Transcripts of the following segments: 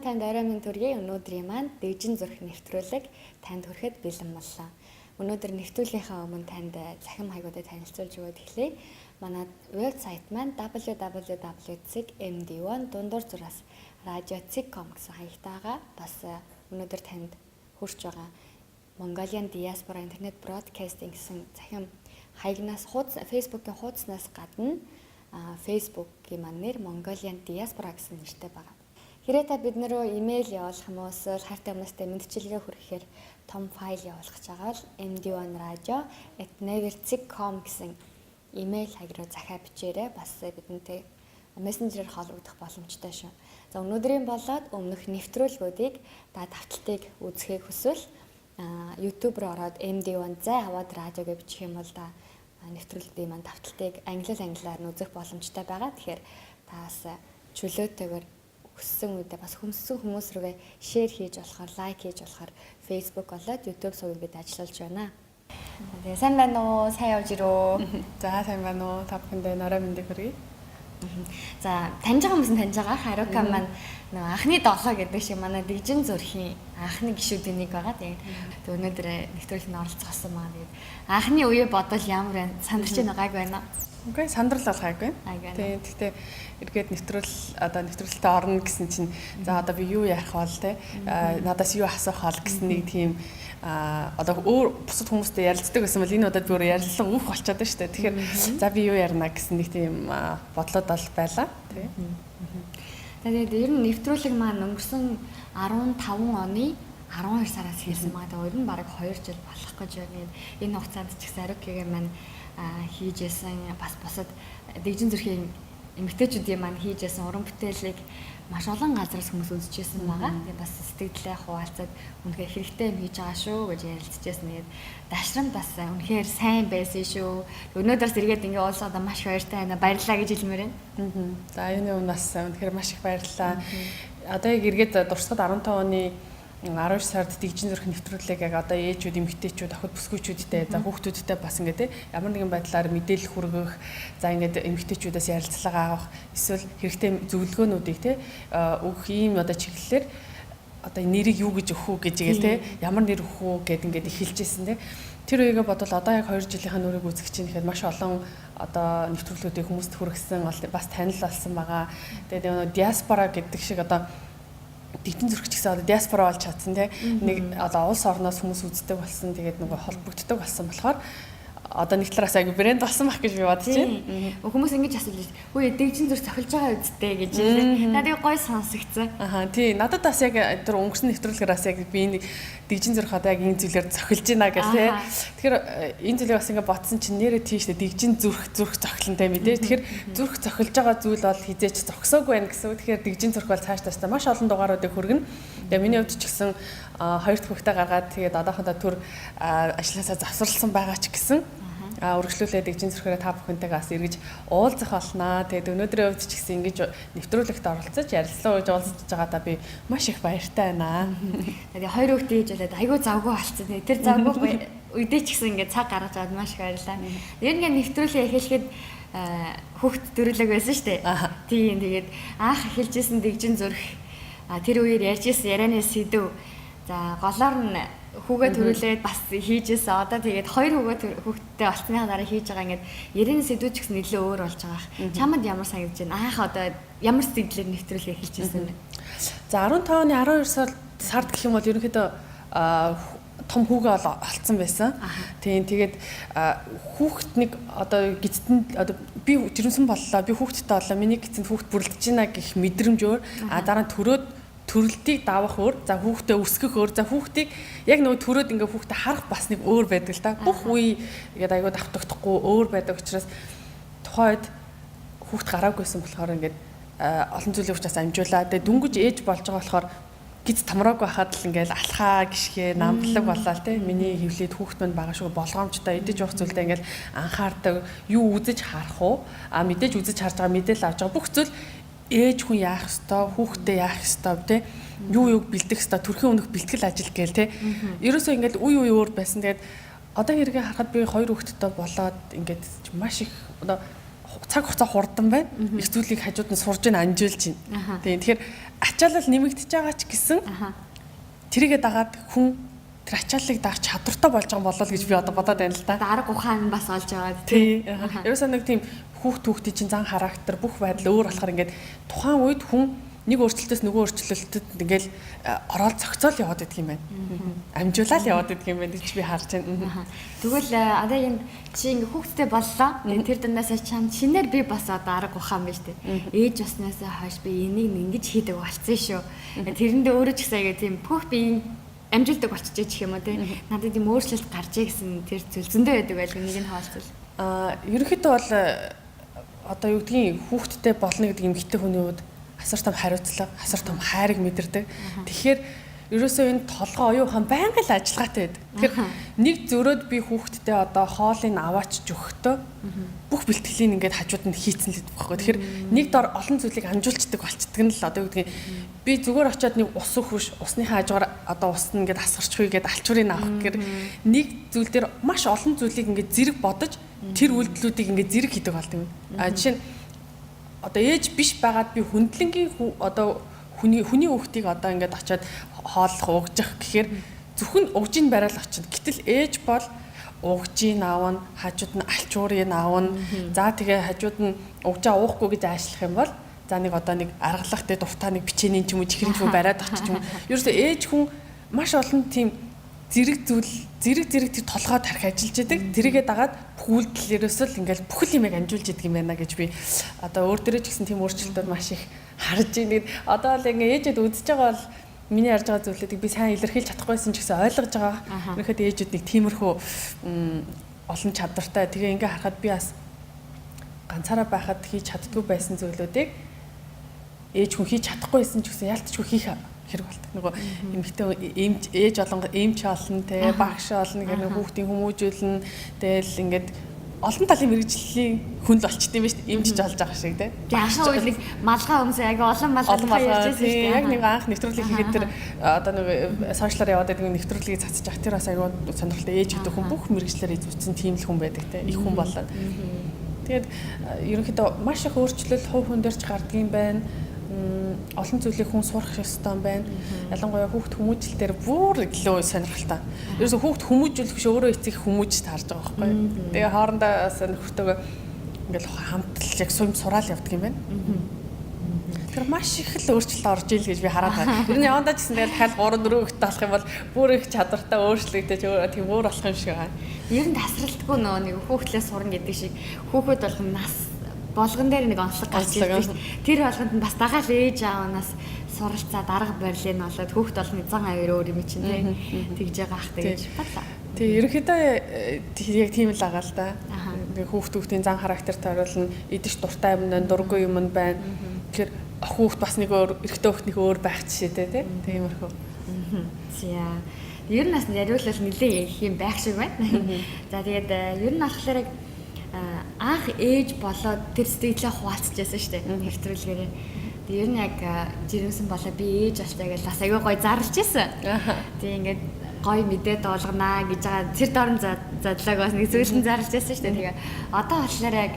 Танд орой минь төргий. Өнөөдрийн маань Дэгжин зүрх нэвтрүүлэг танд хүрэхэд бэлэн боллоо. Өнөөдөр нэвтрүүлгийнхаа өмнө танд цахим хаягуудыг танилцуулж өгөөд эхлэе. Манай вебсайт маань www.md1 дундуур зураас radio.com гэсэн хаягтайгаа бас өнөөдөр танд хүрч байгаа Mongolian Diaspora Internet Broadcasting гэсэн цахим хаягнаас хуудас Facebook-ийн хуудаснаас гадна Facebook-ийн маань нэр Mongolian Diaspora гэсэн нэртэй байгаа. Хэрэг та бид нар руу имэйл явуулах юм уу эсвэл хайртай хүмүүстэй мэндчилгээ хүргэхээр том файл явуулах гэж байгаа бол md1radio@naver.com гэсэн имэйл хаяг руу захиа бичээрэй. Бас бидэнтэй мессенжерээр холбогдох боломжтой шүү. За, өнөөдрийн болоод өмнөх нэвтрүүлгүүдийг та давталтыг үзэхийг хүсвэл YouTube руу ороод MD1 зай аваад радио гэж бичих юм бол та нэвтрүүлгийн маань давталтыг англи англиар нь үзэх боломжтой байгаа. Тэгэхээр та бас чөлөөтэйгээр хүссэн үедээ бас хүссэн хүмүүс рүүгээ share хийж болохоор, like хийж болохоор Facebook болоод YouTube сувгийг бид ажиллуулж байна. Тэгээ сайн байна уу? Сайн явж ирөө. За, сайн байна уу? Та бүхэндээ орой мэндийг хүргэе. За, таньж байгаа хүмүүс нь таньж байгаа. Харука маань нөгөө анхны долоо гэдэг шиг манай Дэгжин зүрхийн анхны гишүүдийн нэг байгаа. Тэгээд өнөөдөр нэвтрүүлэнд оролцох болсон байгаа. Тэгээд анхны үе бодвол ямар байна? Сандарч байна, гайг байна уу? Окей, сандрал бол гайгүй. Тийм. Гэхдээ эргээд нэвтрүүл одоо нэвтрүүлэлтэд орно гэсэн чинь за, одоо би юу ярих бол те, надаас юу асуух бол гэсэн нэг тийм одоо өөр бусад хүмүүстэй ярилцдаг байсан бол энэ удаад би өөр ярилцлага өгөх болчиход байна шүү дээ. Тэгэхээр за, би юу ярина гэсэн нэг тийм бодлоод бол байлаа. Тийм. Тэгээд ер нь нэвтрүүлэг маань өнгөрсөн 15 оны 12 сараас хийсэн байгаа. Тэгээд ер нь бараг 2 жил болох гэж байна. Энэ хугацаанд ч гэсэн Арукигийн маань хийж ясан, бас бусад Дэгжин зүрхийн эмэгтэйчүүдийн маань хийж ясан уран бүтээлийг маш олон газараас хүмүүс үзчихсэн байгаа. Тэгээ бас сэтгэлдээ хуваалцаад, үнэхээр хэрэгтэй юм хийж байгаа шүү гэж ярилцчихсан. Тэгээд дашрам бас үнэхээр сайн байсан шүү. Өнөөдөрс эргээд ингээ уулзаад маш их баяртай байна. Баярлалаа гэж хэлмээр байна. За, юуны өмнө бас үнэхээр маш их баярлалаа. Одоо яг эргээд дурсахад 15 оны 12 сард Дэгжин зүрх нэвтрүүлэг яг одоо ээжүүд, эмэгтэйчүүд, охид бүсгүйчүүдтэй, за, хүүхдүүдтэй бас ингээд те ямар нэгэн байдлаар мэдээлэл хүргэх, за, ингээд эмэгтэйчүүдээс ярилцлага авах, эсвэл хэрэгтэй зөвлөгөөнүүдийг те өгөх ийм одоо чиглэлээр одоо нэрийг юу гэж өгөх үү гэж игээл те, ямар нэр өгөх үү гэд ингээд эхэлжсэн те. Тэр үегээ бодвол одоо яг 2 жилийнхаа нүрийг үзэх чинь гэхэд маш олон одоо нэвтрүүлгүүдийг хүмүүст хүргэсэн, бас танил болсон байгаа. Тэгээд нөгөө диаспора гэдэг шиг одоо Дэгжин зүрх ч гэсэн одоо диаспора болж чадсан тий. Нэг одоо улс орноос хүмүүс үздэг болсон. Тэгээд нөгөө холбогддог болсон болохоор одоо нэг талаас айгу брэнд болсон байх гэж би бодож байна. Хүмүүс ингэж асууж байна. "Хөөе, Дэгжин зүрх зохилж байгаа үсттэй" гэж хэлээ. Надад гой сонсогдсон. Аха, тий. Надад бас яг тэр өнгөрсөн нэвтрүүлгээр бас яг би нэг Дэгжин зүрх одоо яг энэ зүйлээр зохилж байна гэх тий. Тэгэхээр энэ зүйлийг бас ингэ бодсон чинь нэрээ тийш дээ, Дэгжин зүрх, зүрх зохилон тий, мэдээ. Тэгэхээр зүрх зохилж байгаа зүйл бол хэзээ ч зогсоогүй байна гэсэн үг. Тэгэхээр Дэгжин зүрх бол цааш тааштай маш олон дугааруудыг хүргэнэ. Тэгээ миний хувьд ч гэсэн хоёр дахь хүүхдээ гаргаад, тэгээд одоохондоо төр ажлаасаа завсарласан байгаа ч гэсэн үргэлжлүүлээд Дэгжин зүрхээрээ та бүхэнтэйгээ бас эргэж уулзах болноо. Тэгээд өнөөдрийн хувьд ч гэсэн ингэж нэвтрүүлэгт оролцож, ярилцлага өгж уулзаж байгаадаа би маш их баяртай байна. Тэгээд хоёр хүүхдээ хийж болоод айгүй завгүй болцсон. Тэр завгүй үедээ ч гэсэн ингээд цаг гаргаж аваад маш их баярлалаа. Ер нь нэвтрүүлгээ эхлэхэд хүүхд төрөлөг байсан шүү дээ. Тийм, тэгээд анх эхэлжсэн Дэгжин зүрх, тэр үеэр ярьж исэн ярианы сэдв, за, голоор нь хүүгээ төрүүлээд бас хийжсэн. Одоо тэгээд хоёр хүүгээ хүүхдтэй болсныхаа дараа хийж байгаа ингээд ярианы сэдвүүд ч гэсэн нэлээ өөр болж байгаа. Чамд ямар санагдаж байна? Анх одоо ямар сэтгэлээр нэвтрүүлгээ эхэлж ирсэн бэ? За, 15 оны 12 сард гэх юм бол ерөнхийдөө том хүүгээ олцсон байсан. Тийм, тэгээд хүүхэд нэг одоо гизтэнд одоо би жирэмсэн боллоо, би хүүхэдтэй боллоо, миний гизэнд хүүхэд бүрлдэж байна гэх мэдрэмж өөр. А дараа нь төрөөд төрөлтийг давах өөр, за, хүүхдээ өсгөх өөр, за, хүүхдийг яг нөгөө төрөөд ингээ хүүхдээ харах бас нэг өөр байдаг л та. Бүх үе ингээд айгүй давтагдахгүй өөр байдаг учраас тухайн үед хүүхд гараагүйсэн болохоор ингээд олон зүйлийн учраас амжуулаа. Тэгээ дүнгиж ээж болж байгаа болохоор гиз томроогүй байхад л ингээл алхаа гიშгэ намдлаг болоо те. Миний хөвлөд хүүхд манд байгаа шүү, болгоомжтой, идэж явах зүйлдээ ингээл анхаардаг, юу үзэж харах уу, а мэдээж үзэж харж байгаа, мэдээлэл авч байгаа бүх зүйл, ээж хүн яах ёстой, хүүхдээ яах ёстой те, юу юуг бэлдэх ёстой, төрхийн өмнөх бэлтгэл ажил гээл те. Ерөөсөө ингээл үе үе өөр байсан. Тэгээд одоо хэрэгээ харахад би хоёр хүүхэдтэй болоод ингээд маш их одоо Цаг хугацаа хурдан байна. Их зүйлийг хажууд нь сурж ин амжуулж байна. Тийм, тэгэхээр ачаалал нэмэгдэж байгаа ч гэсэн тэрийгэ дагаад хүн тэр ачааллыг даах чадвартай болж байгаа болол гэж би одоо бодоод байна л да. Арга ухаан бас олж аваад тий. Ерөөсөө нэг тийм хүүхд хүүхдийн чинь зан характер бүх байдал өөр болохоор ингээд тухайн үед хүн нэг өөрчлөлтөөс нөгөө өөрчлөлтөд ингээл ороод зохицоол яваад идэх юм байна. Амжуулаад яваад идэх юм байна гэж би харж байна. Тэгвэл одоо энэ чи ингээ хүүхдтэй боллоо. Тэр дундаас чам шинээр би бас одоо арга ухаан байж тээ. Ээж болсноосоо хойш би энийг ингэж хийдэг болцсон шүү. Тэрэндээ өөрөө ч гэсэн ингээ тийм пөх би амжилтдаг болчихжээ гэх юм уу те. Надад тийм өөрчлөлт гарчээ гэсэн тэр зүйл зөндөө байдаг байл нэг нь хаалцвал. Ерөнхийдөө бол одоо юу гэдгийг хүүхдтэй болно гэдэг эмэгтэй хүний хувьд асар том хариуцлага, асар том хайрыг мэдэрдэг. Тэгэхээр ерөөсөө энэ толгой оюун ухаан байнга л ажиллагаатай байдаг. Тэгэхээр нэг зөрөөд би хүүхдтэй одоо хоолыг аваач өгөхдөө бүх бэлтгэлийг ингээд хажууд нь хийцэн л гэдэг байхгүй. Тэгэхээр нэг дор олон зүйлийг амжуулцдаг болчдөг нь л одоо юу гэдгийг би зүгээр очиод нэг ус өгөх, усныхаа хажуугаар одоо ус нь ингээд асгарчихъя гээд алчуурыг авах гэхээр нэг зүйл дээр маш олон зүйлийг ингээд зэрэг бодож тэр үйлдэлүүдийг ингээд зэрэг хийдэг болд юм. А жишээ нь одоо ээж биш байгаад би хүндлэнгийн одоо хүний хүүхдийг одоо ингээд очиод хооллох угжих гэхээр зөвхөн угжийг барайл очино. Гэтэл ээж бол угжийг аавна, хажууд нь алчуурыг аавна. За тэгээ хажууд нь угжаа уухгүй гэж аашлах юм бол за нэг одоо нэг аргалах тэ дуртай нэг бичээний ч юм уу чихрийн ч юм уу бариад очиж юм. Ерөөсөө ээж хүн маш олон тийм зэрэг зүйл зэрэг зэрэг тэр толгой тарих ажиллаж идэг. Тэрийгээ дагаад бүх үйлдэл ерөөсөө л ингээл бүх л юмыг амжуулж идэг юм байна гэж би одоо өөр дээрээ ч гэсэн тийм өөрчлөлтүүд маш их харж байна. Одоо л ингээ ээжэд үзэж байгаа бол миний ярьж байгаа зүйлүүдийг би сайн илэрхийлж чадахгүйсэн ч гэсэн ойлгож байгаа. Ерөнхийдөө ээжүүд нэг тиймэрхүү олон чадвартай. Тэгээ ингээ харахад би бас ганцаараа байхад хийж чаддгүй байсан зүйлүүдийг ээж хүн хийж чадахгүй байсан ч гэсэн яалтчгүй хийх хэрэг болдог. Нөгөө эмэгтэй эмч ээж олон эмч олон те багш олон гэх нэг хүүхдийн хүмүүжүүлнэ тэгэл ингээд олон талын мэрэгжлийн хүн л болчт юм ба шүү дээ. Эмчж олж байгаа шиг те. Анхны үед нэг малгай өмсөө яг олон малгай ярьж байсан шүү дээ. Яг нэг анх нэвтрүүлэг хийхэд тэр одоо нэг сошиалар яваад байдаг нэвтрүүлгийг цацж ах тэр бас аягүй сонирхолтой ээж гэдэг хүн бүх мэрэгжлээр эзэмшсэн тийм л хүн байдаг те. Их хүн болоод. Тэгээд ерөнхийдөө маш их өөрчлөлт хувь хүн дээр ч гардгийн байна. Олон зүйлийг хүн сурах ёстой юм байна. Ялангуяа хүүхд хүмүүжил дээр бүр илүү сонирхолтой. Ерөөсө хүүхд хүмүүжүүлэх биш өөрөө эцэг хүмүүж таарж байгаа байхгүй. Тэгээ хоорондоо бас нөхөртөөгөө ингээл хамт л яг сум сураал явдаг юм байна. Тэр маш их л өөрчлөлт орж ил гэж би хараад байна. Ер нь явандаа ч гэсэн тэгэл дахиад 3 4 хүүхэдтэй болох юм бол бүр их чадвартай өөрчлөгдөж тийм өөр болох юм шиг байна. Ер нь тасралтгүй нөө нэг хүүхдлээ сурна гэдэг шиг хүүхэд болгон нас болгон дээр нэг онцлог гарч ирдэг шүү дээ. Тэр болгонд нь бас дагаал ээж аавнаас суралцаа дарга барилын болоод хүүхд болгоны зан авир өөр юм чинь тий тэгж байгаа ах гэж бодлоо. Тий, ерөнхийдөө яг тийм л байгаа л да. Нэг хүүхд хүүхдийн зан характер тойруулна, идэж дуртай юм байна, дургүй юм байна. Тэгэхээр хүүхд бас нэг өөр, эрэгтэй хүүхд нэг өөр байх жишээтэй тий. Тиймэрхүү. За. Ер нь бас яриулвал нэлээ их юм байх шиг байна. За тэгээд ер нь болохоор анх ээж болоод тэр сэтгэлээ хуваалцаж байсан шүү дээ. Нэвтрүүлгээрээ. Тэгээд ер нь яг жирэмсэн болоо би ээж болтой гэж бас аягүй гоё зарлж байсан. Тэгээд ингээд гоё мэдээ дуулганаа гэж байгаа тэр дорн задлааг бас нэг зүйлэн зарлж байсан шүү дээ. Тэгээ одоо болохоор яг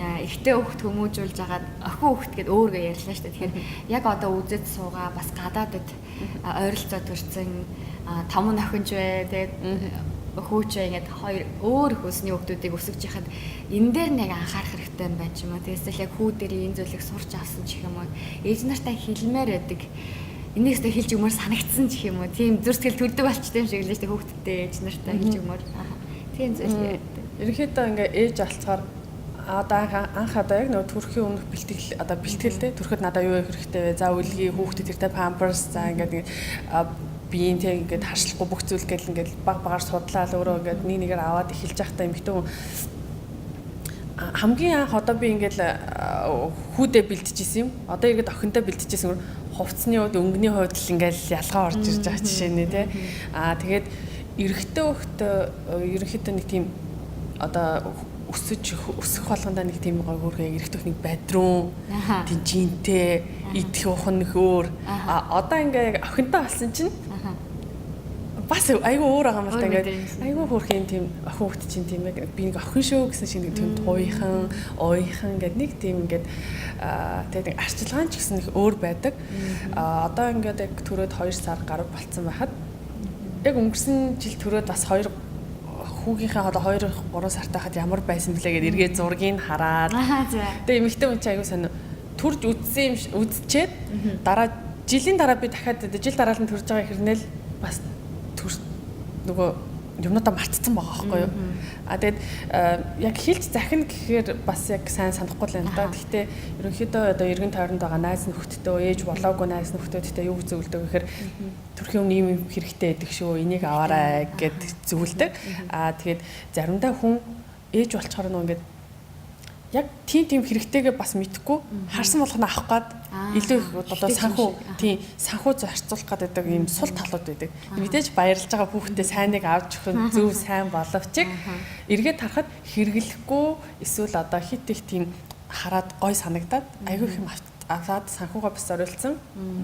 эрэгтэй хүүхд хүмүүжүүлж агаад охин хүүхд гэд өөргөө ярьлаа шүү дээ. Тэгэхээр яг одоо үзэж суугаа бас гадаадд ойролцоо төрсэн том охинч бай. Тэгээд хөөчөө ингээд хоёр өөр хөөсний хүүхдүүдийг өсгөж яхад энэ дээр нэг анхаарах хэрэгтэй юм байна ч юм уу. Тэгээс л яг хүү дээр энэ зүйлийг сурч авсан ч юм уу. Ээж нартай хэлмээр байдаг. Энийг өстө хэлж өгмөр санагдсан ч юм уу. Тийм зүр сэтгэл төрдөг болчтой юм шиг л шүү дээ хүүхдүүдтэй ээж нартай хэлж өгмөр. Тийм зүйл ярьдаг. Ерөнхийдөө ингээд ээж алцгаар одоо анх одоо яг нөгөө төрхийн өмнөх бэлтгэл одоо бэлтгэлтэй төрөхөд надаа юу хэрэгтэй вэ? За үлгий хүүхдэд тэртэй памперс за ингээд биеийн тэг ингээд харшлахгүй бүх зүйл гэл ингээд баг багаар судлаад өөрөө ингээд нэг нэгээр аваад эхэлж байхдаа эмэгтэй хүн хамгийн анх одоо би ингээд хүүдээ бэлтжижсэн юм. Одоо ингээд охинтой бэлтжижсэн хувцсны хувьд өнгөний хувьд л ингээд ялгаа орж ирж байгаа жишээ нэ тэ. Аа тэгээд эрэгтэй хүүхд ерөнхийдөө нэг тийм одоо өсөж өсөх болгондоо нэг тийм гой хөөрхөө эрэгтэй нэг бадрун тийм жинтэй идэх уух нь өөр. А одоо ингээ яг охинтой болсон чинь Бас айгүй өөр байгаа юм л та ингээд айгүй хөөрхөн тийм охин хүүхд чинь тийм яг би нэг охин шүү гэсэн шиг нэг тийм туйхан, уйхан гэдэг нэг тийм ингээд тэгээд нэг арчилгаан ч гэсэн их өөр байдаг. Одоо ингээд яг төрөөд 2 сар гаруй болцсон байхад яг өнгөрсөн жил төрөөд бас 2 хүүгийнхээ одоо 2 3 сартай хахад ямар байсан бэлээ гэдээ эргээ зургийг хараад. Тэгээ эмэгтэй хүн чинь айгүй сонь төрж үдсэн юм үдчихэд дараа жилийн дараа би дахиад жил дараалан төрж байгаа хэрнээл бас төр нөгөө юмнуудаа мартцсан байгаа байхгүй юу. А тэгээд яг хилж захина гэхээр бас яг сайн санахгүй л байна л да. Гэхдээ ерөнхийдөө одоо эргэн тойронд байгаа найз нөхдөдөө, ээж болоогүй найз нөхдөдтэй юу зөвлөдөг гэхээр төрхийн өмнө ийм юм хэрэгтэй байдаг шүү. Энийг аваарай гэд зөвлөдөг. А тэгээд заримдаа хүн ээж болчоор нөө ингээд яг тийм хэрэгтэйгээ бас мэдхгүй харсан болгоно авах гад илүү их одоо санхүү тийм санхүү зарцуулах гэдэг ийм сул талууд байдаг. Мэдээж баярлж байгаа хүүхдээ сайныг авч өгөх нь зөв сайн боловч эргээд харахад хэрэглэхгүй эсвэл одоо хит их тийм хараад гой санагдаад айгүй их юм аваад санхүүгаа бас зориулсан.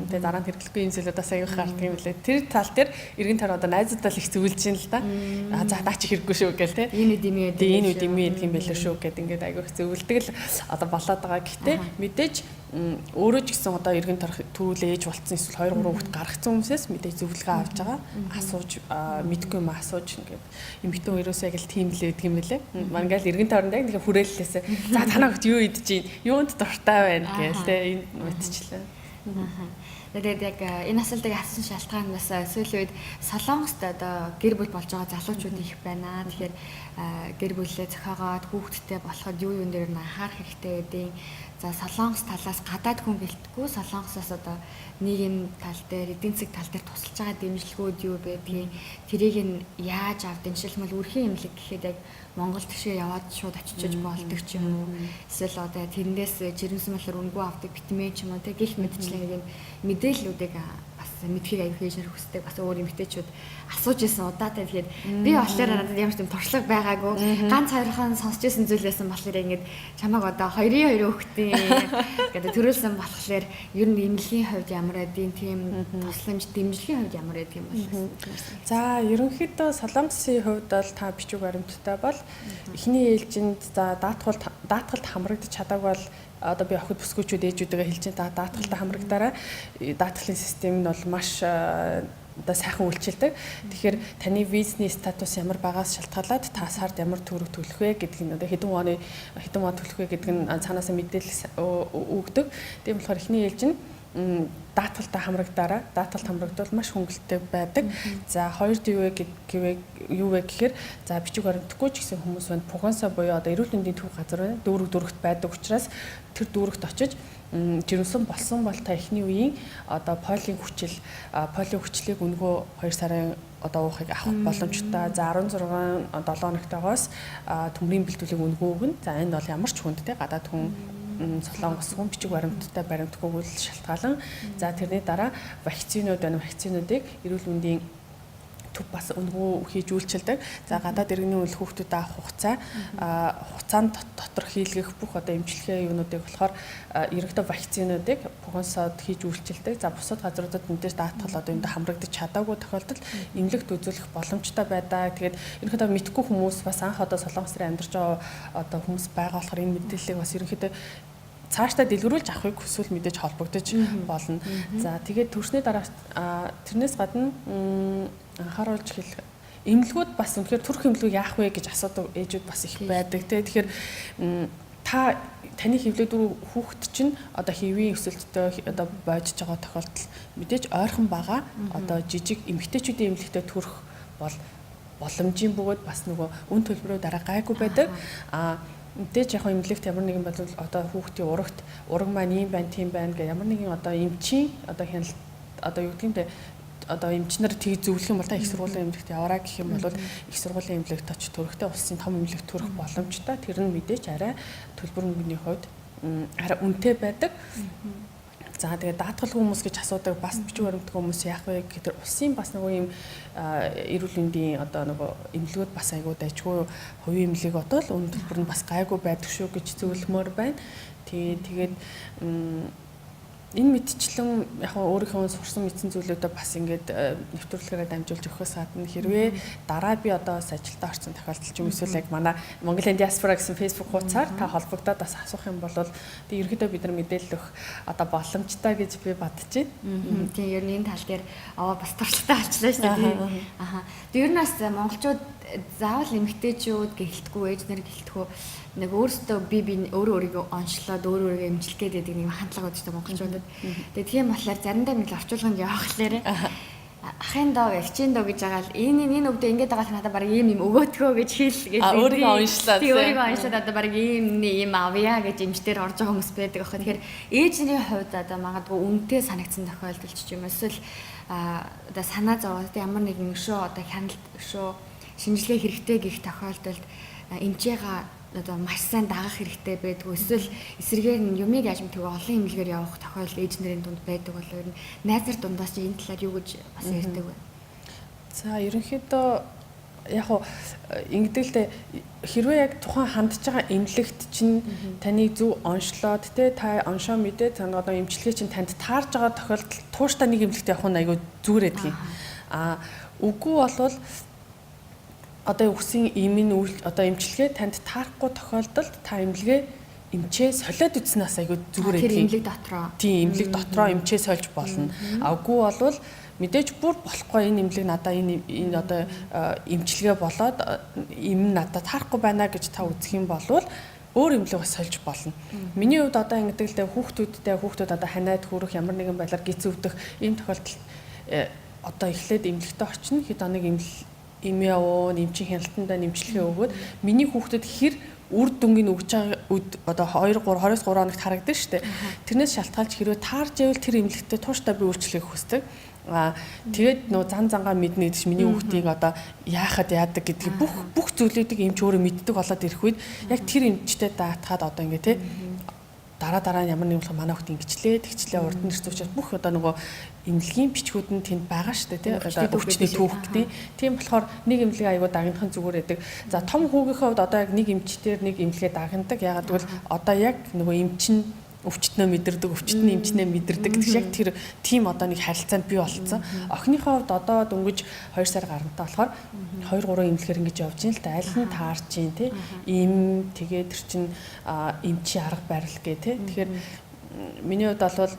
Тэгээ дараа нь хэрэглэхгүй юм зүйлүүд бас аягүй гардаг юм лээ. Тэр тал дээр эргэн тойрон одоо найзуудаа л их зөвлөж юм л да. А за наа чи хэрэггүй шүү гэл те. Энэ үед юм яа. Энэ үед юм яадаг юм байлээ шүү гэд ингээд аягүй их зөвлөдөг л одоо болоод байгаа. Гэхдээ мэдээж өөрөө ч гэсэн одоо эргэн тойрох төрүүлээ ээж болцсон эсвэл 2 3 хүүхэд гаргацсан хүмүүсээс мэдээж зөвлөгөө авч байгаа. Асууж мэдгүй юм асууж ингээд эмэгтэй хүн ерөөсөө яг л тийм л байдаг юм байлээ. Ингээл эргэн тойронд яг нэг хүрээллээсээ. За танаа хүүхд юу идэж чинь юунд дуртай байна гээл те энэ мэдчихлээ. Тэгээд яг энэ асуултыг асуусан шалтгаан бас сүүлийн үед Солонгост одоо гэр бүл болж байгаа залуучууд их байна. Тэгэхээр гэр бүлээ зохиогоод хүүхэдтэй болоход юу юун дээр нь анхаарах хэрэгтэй гэдгийг. За Солонгос талаас гадаад хүн гэлтгүй Солонгосоос одоо нийгэм тал дээр, эдийн засаг тал дээр тусалж байгаа дэмжлэгүүд юу байдгийг, тэрийг нь яаж авдаг, жишээлбэл өрхийн эмнэлэг гэхэд яг Монгол тишээ яваад шууд очиж болдог ч юм уу. Эсвэл одоо тэрнээс жирэмсэн болохоор үнэгүй авдаг битмээ ч юм уу, тэг гих мэтчлэн мэдээллүүдийг бас мэдхийг аяг хийж хүсдэг. Бас өөр эмэгтэйчүүд асууж исэн удаатай. Тэгэхээр би болохоор надад ямар ч юм туршлага байгаагүй. Ганц хоёрхан сонсч исэн зүйл байсан болохоор ингээд чамайг одоо 2-2 хүүхдийн гэдэг төрүүлсэн болохоор ер нь эмнэлгийн хувьд ямар байдیں۔ Тийм тусламж дэмжлэгийн хувьд ямар байдаг юм бол. За ерөнхийдөө Солонгосын хувьд бол та бичиг баримттай бол эхний ээлжинд за даатгалд хамрагдаж чадаагүй бол одоо би охид бүсгүүчүүд ээжүүдээ хэлж байна. Даатгалтай хамрагдаарай. Даатгалын систем нь бол маш одоо сайхан үйлчилдэг. Тэгэхээр таны визний статус ямар байгаас шалтгаалаад та сард ямар төгрөг төлөх вэ гэдг нь одоо хэдэн оны хэдэн вон төлөх вэ гэдг нь цаанаасаа мэдээлэл өгдөг. Тийм болохоор эхний ээлж нь даатгалтай хамрагдаарай. Даатгалт хамрагдвал маш хөнгөлөлттэй байдаг. За хоёрд юу вэ юу вэ гэхээр за бичиг баримтгүй ч гэсэн хүмүүс байна. Пугансаа буюу одоо эрүүл мэндийн төв газар байна. Дүүрэг дүүрэгт байдаг учраас тэр дүүрэгт очиж жирэмсэн болсон бол та эхний үеийн одоо полийн хүчил полийн хүчлийг өнгөө 2 сарын одоо уухыг авах боломжтой. За 16 7 хоногтойгоос төмрийн бэлтгэлийг өнгөө өгнө. За энэ бол ямар ч хүнд те гадаад хүн Солонгос хүн бичиг баримттай баримтгүйг л шалтгаалan. За тэрний дараа вакцинууд байна. Вакцинуудыг эрүүл мэндийн төв бас өнгөө хийж үйлчилдэг. За гадаад иргэний үйл хүүхдүүд авах хугацаа хугацаанд дотор хийлгэх бүх одоо эмчилгээ юунуудыг болохоор ерөнхийдөө вакцинуудыг пугансод хийж үйлчилдэг. За бусад газруудад мэдээж даатгал одоо энд хамрагдаж чадаагүй тохиолдолд эмнэлэгт үзүүлэх боломжтой байдаг. Тэгээд ерөнхийдөө мэдгүй хүмүүс бас анх одоо Солонгос руу амьдарч байгаа одоо хүмүүс байгаа болохоор энэ мэдээллийг бас ерөнхийдөө цаашдаа дэлгэрүүлж авахыг хүсвэл мэдээж холбогдож болно. За тэгээд төрсний дараа тэрнээс гадна анхааруулж хэлэх эмнэлгүүд бас үнэхээр төрөх эмнэлэг яах вэ гэж асуудаг ээжүүд бас их байдаг те. Тэгэхээр та таны хэвлээ дөрөв хүүхэд чинь одоо хэвийн өсөлттэй одоо бойжж байгаа тохиолдол мэдээж ойрхон байгаа одоо жижиг эмэгтэйчүүдийн эмнэлэгтээ төрөх бол боломжийн бөгөөд бас нөгөө үн төлбөрөө дараа гайгүй байдаг. А мэдээж яг эмнэлэгт ямар нэгэн болвол одоо хүүхдийн урагт ураг маань ийм байна, тийм байна гэх ямар нэгэн одоо эмчийн одоо хяналт одоо юу гэдгийг одоо эмчнэр тийг зөвлөх юм бол та их сургуулийн эмнэлэгт яваарай гэх юм бол их сургуулийн эмнэлэгт очиж төрөхтэй улсын том эмнэлэгт төрөх боломжтой. Тэр нь мэдээж арай төлбөр мөнгөний хувьд арай үнэтэй байдаг. За тэгээд даатгалгүй хүмүүс гэж асуудаг бас бичиг баримтгүй хүмүүс яах вэ гэхээр улсын бас нөгөө юм эрүүл мэндийн одоо нөгөө эмнэлгүүд бас айгүй дайчгүй хувийн эмнэлэг одоо л үн төлбөр нь бас гайгүй байдаг шүү гэж зөвлөмөр байна. Тэгээд Энэ мэдчлэн яг өөрийнхөө сурсан мэдсэн зүйлүүдээ бас ингээд нэвтрүүлгээрээ дамжуулж өгөхөөс гадна хэрвээ дараа би одоо бас ажилдаа орсон тохиолдол ч юм эсвэл яг манай Монголын диаспора гэсэн Facebook хуудасаар та холбогдоод бас асуух юм бол тэг ерөөдөө бид нар мэдээлэл өгөх одоо боломжтой гэж би бодож байна. Тийм, ер нь энэ тал дээр аваа бас туршлагатай болчлаа шүү дээ. Аха. Тэг ер нь бас монголчууд заавал эмэгтэйчүүд гэлтгүй, ээж нар гэлтгүй нэг өөрсдөө би өөрөө өөрийгөө онцлоод өөрөө өөрийгөө эмчлэх гээд байдаг нэг хандлага байдаг монголчуудад. Тэгээ тийм болохоор заримдаа нэг л орчуулганд явахлаар ахын доо, эгчийн доо гэж байгаа л энэ үгдээ ингэж байгаа л надад баг ийм юм өгөөтгөө гэж хэл гэж өөрийгөө онцлоод тий өөрийгөө онцлоод одоо баг ийм ийм авъя гэж эмчтэр орж байгаа хүмүүс байдаг аах. Тэгэхээр ээж нарын хувьд одоо магадгүй үнэтэй санагдсан тохиолдол ч юм эсвэл одоо санаа зовоод ямар нэгэн өшөө одоо хяналт өшөө шинжилгээ хэрэгтэй гэх тохиолдолд эмчээгээ одоо маш сайн дагах хэрэгтэй байдгүй эсвэл эсрэгээр нь юмыг яаж мэдгүй олон эмнэлгээр явах тохиолдол ээж нарын дунд байдаг бол ер нь найз нар дундаас чи энэ талаар юу гэж бас ярьдаг вэ? За, ерөнхийдөө яг уу ингэдэг л дээ, хэрвээ яг тухайн хандж байгаа эмнэлэгт чинь таны зөв онцлоод те та оншоо мэдээ тань одоо эмчилгээ чинь танд таарж байгаа тохиолдолд тууштай нэг эмнэлэгт явах нь айгүй зүгээр байдаг юм. А үгүй болвол одоо үсэн имийн үйл одоо эмчилгээ танд таарахгүй тохиолдолд та эмнэлгээ эмчээ солиод үзснээс айгүй зүгээр байдаг. Тэр эмнэлэг дотроо. Тийм, эмнэлэг дотроо эмчээ сольж болно. А үгүй болвол мэдээж бүр болохгүй энэ эмнэлэг надаа энэ энэ одоо эмчилгээ болоод эм надад таарахгүй байна гэж та үзэх юм болвол өөр эмнэлэг бас сольж болно. Миний хувьд одоо ингэдэг л дээ, хүүхдүүдтэй хүүхдүүд одоо ханиад хүрэх ямар нэгэн байдлаар гиз өвдөх ийм тохиолдолд одоо эхлээд эмнэлэгтээ очино, хэд хоног эмнэл эм явуу, эмчийн хяналтандаа нэмчлэгээ өгөөд миний хүүхдэд хэр үр дүнгийн өгж байгаа одоо 2 3 23 хоногт харагдана шүү дээ. Тэрнээс шалтгаалж хэрвээ таарж ивэл тэр эмнэлэгтээ тууштай би үйлчлэхийг хүсдэг. Аа тэгээд нөө зан зангаа мэднэ гэдэг чинь миний хүүхдийг одоо яахад яадаг гэдгийг бүх зүйлүүдийг эмч өөрөө мэддэг болоод ирэх үед яг тэр эмчтэй даатгаад одоо ингээ те дараа нь ямар нэгэн болох манай хүүхд ингэчлээ тэгчлээ урд нь ирсэн учраас бүх одоо нөгөө эмнэлгийн бичгүүд нь тэнд байгаа шүү дээ тий одоо өвчний түүх гэдэг. Тийм болохоор нэг эмнэлгийн аягүй дагнах нь зүгээр байдаг. За, том хүүгийнхээ хувьд одоо яг нэг эмчтэр нэг эмнэлгээ дагнадаг. Ягаад гэвэл одоо яг нөгөө эмч нь өвчтнөө мэдэрдэг, өвчт нь эмчнээ мэдэрдэг гэдэг яг тэр тийм одоо нэг харилцаанд бий болцсон. Охиныхоо хувьд одоо дөнгөж 2 сар гарантай болохоор 2 3 эмнэлгээр ингэж явж ин л да, аль нь таарч ин тий им тэгээ тэр чин эмчийн арга барил гэ тий. Тэгэхээр миний хувьд бол